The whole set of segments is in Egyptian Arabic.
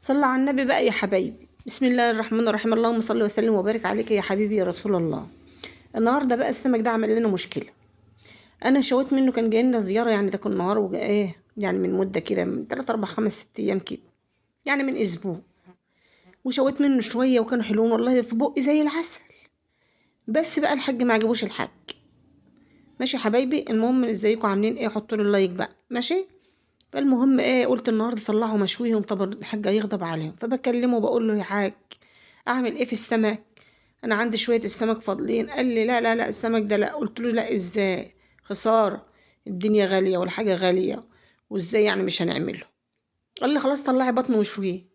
صلى على النبي بقى يا حبايبي. بسم الله الرحمن الرحيم. اللهم صل وسلم وبارك عليك يا حبيبي يا رسول الله. النهارده بقى السمك ده عمل لنا مشكلة. انا شويت منه، كان جاي لنا زيارة يعني، ده كان نهار ايه يعني، من مده كده، من 3 4 5 6 ايام كده، يعني من اسبوع. وشويت منه شوية وكانوا حلوين والله، في بقي زي العسل. بس بقى الحاج ما عجبوش الحاج. ماشي يا حبايبي. المهم ازيكم عاملين ايه؟ حطوا لي ال like بقى، ماشي. فالمهم ايه، قلت النهارده طلعوا مشويهم، طب الحاج هيغضب عليهم. فبكلمة بقول له يا حاج اعمل ايه في السمك؟ انا عندي شوية السمك فاضلين. قال لي لا لا لا السمك ده لا. قلت له لا ازاي؟ خسارة، الدنيا غالية والحاجة غالية، وازاي يعني مش هنعمله؟ قال لي خلاص طلعي بطنه وشوية.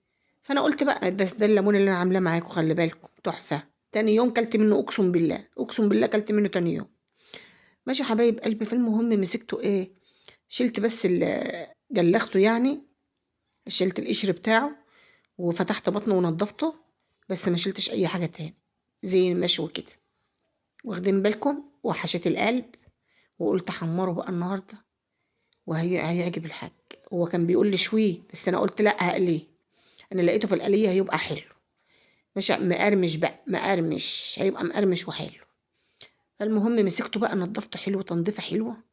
فانا قلت بقى ده الليمون اللي انا عاملاه معاكم، خلي بالكم تحفة. تاني يوم كلت منه، اقسم بالله اقسم بالله كلت منه تاني يوم. ماشي يا حبايب قلبي. فالمهم مسكته ايه، شلت بس جلخته يعني، شلت القشر بتاعه وفتحت بطنه ونضفته، بس ما شلتش اي حاجة تاني زي المشوي كده، واخدين بالكم. وحشيت القلب وقلت حمرة بقى النهارده وهي هيعجب الحاج. هو كان بيقول لي شوية، بس انا قلت لا هقليه، انا لقيته في القليه هيبقى حلو. ماشي مقرمش بقى، مقرمش، هيبقى مقرمش وحلو. فالمهم مسكته بقى نضفته حلو تنظيفه حلوة،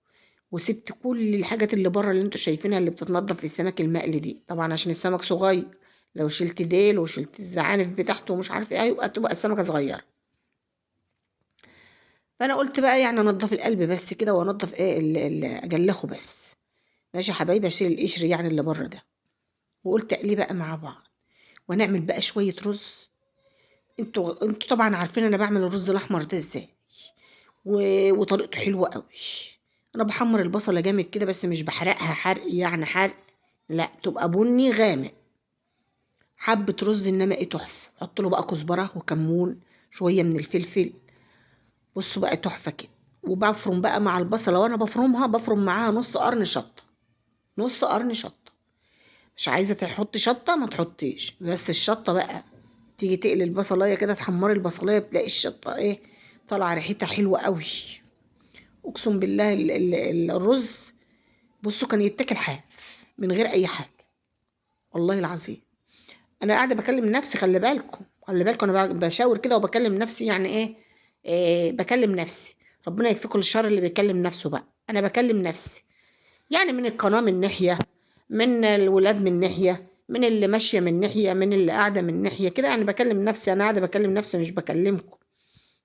وسبت كل الحاجات اللي بره اللي انتوا شايفينها اللي بتتنضف في السمك المقلي دي، طبعا عشان السمك صغير، لو شلت ديل وشلت الزعانف بتاعته ومش عارف ايه هيبقى تبقى السمكة صغيرة. فانا قلت بقى يعني انضف القلب بس كده، وانضف ايه اجلخه بس. ماشي يا حبايبي، اشيل القشر يعني اللي بره ده. وقلت اقلية بقى مع بعض، ونعمل بقى شوية رز. انتوا طبعا عارفين انا بعمل الرز الاحمر ده ازاي، وطريقته حلوة قوي. انا بحمر البصله جامد كده، بس مش بحرقها حرق يعني حرق، لا تبقى بني غامق. حبه رز انما ايه تحفة. حط له بقى كزبره وكمون، شوية من الفلفل، بصوا بقى تحفة كده. وبفرم بقى مع البصله، وانا بفرمها بفرم معاها نص قرن شطه، نص قرن شطه. مش عايزه تحطي شطه ما تحطيش، بس الشطه بقى تيجي تقلي البصلايه كده، تحمري البصلايه، بتلاقي الشطه ايه طالعه ريحتها حلوة قوي. اقسم بالله الرز بصوا كان يتاكل حاف من غير اي حاجة والله العظيم. انا قاعدة بكلم نفسي، خلي بالكم خلي بالكم، انا بشاور كده وبكلم نفسي، يعني ايه، إيه بكلم نفسي. ربنا يكفيكم الشر اللي بيكلم نفسه بقى. انا بكلم نفسي يعني، من القناة من ناحية، من الولاد من ناحية، من اللي ماشية من ناحية، من اللي قاعدة من ناحية كده، يعني بكلم نفسي. انا قاعدة بكلم نفسي مش بكلمكم.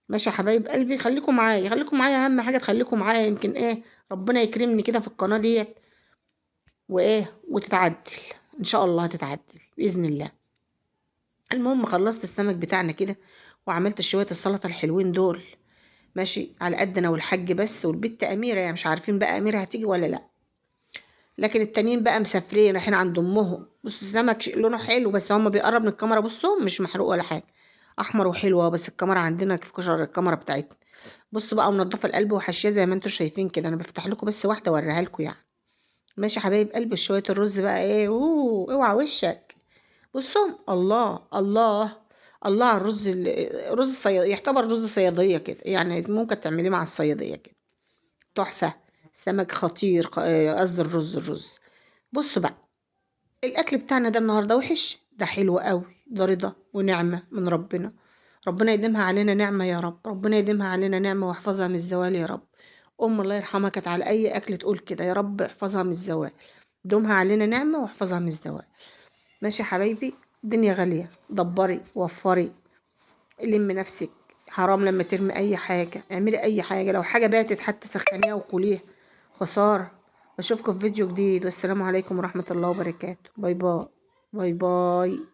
ماشي يا حبايب قلبي، خليكم معايا خليكم معايا، اهم حاجة تخليكم معايا، يمكن ايه ربنا يكرمني كده في القناة ديت وايه وتتعدل ان شاء الله، هتتعدل باذن الله. المهم خلصت السمك بتاعنا كده، وعملت شوية السلطة الحلوين دول، ماشي على قد انا والحاج بس والبت اميره، يعني مش عارفين بقى اميره هتيجي ولا لا، لكن التانيين بقى مسافرين رايحين عند امهم. بصوا السمك لونه حلو، بس هما بيقرب من الكاميرا بصوا مش محروق ولا حاجة، احمر وحلو، بس الكاميرا عندنا في كشر الكاميرا بتاعتنا. بصوا بقى منضفه القلب وحشية زي ما انتوا شايفين كده، انا بفتح لكم بس واحدة اوريها لكم يعني. ماشي يا حبايب قلبي. شوية الرز بقى ايه، اوه اوعى وشك. بصوا الله الله الله على الرز، رز الصياديه، يعتبر رز صياديه كده يعني، ممكن تعمليه مع الصياديه كده تحفة. سمك خطير، قصدي الرز. بصوا بقى الاكل بتاعنا ده النهارده وحش، ده حلو قوي، ده رضا ونعمه من ربنا، ربنا يديمها علينا نعمه يا رب، ربنا يديمها علينا نعمه واحفظها من الزوال يا رب. ام الله يرحمها كانت على اي اكل تقول كده، يا رب احفظها من الزوال، دومها علينا نعمه واحفظها من الزوال. ماشي يا حبايبي. الدنيا غالية، دبري وفري، لم نفسك، حرام لما ترمي اي حاجة، اعملي اي حاجة، لو حاجة باتت حتى سخنيها وكليها، خسارة. اشوفكم في فيديو جديد، والسلام عليكم ورحمة الله وبركاته. bye bye bye bye.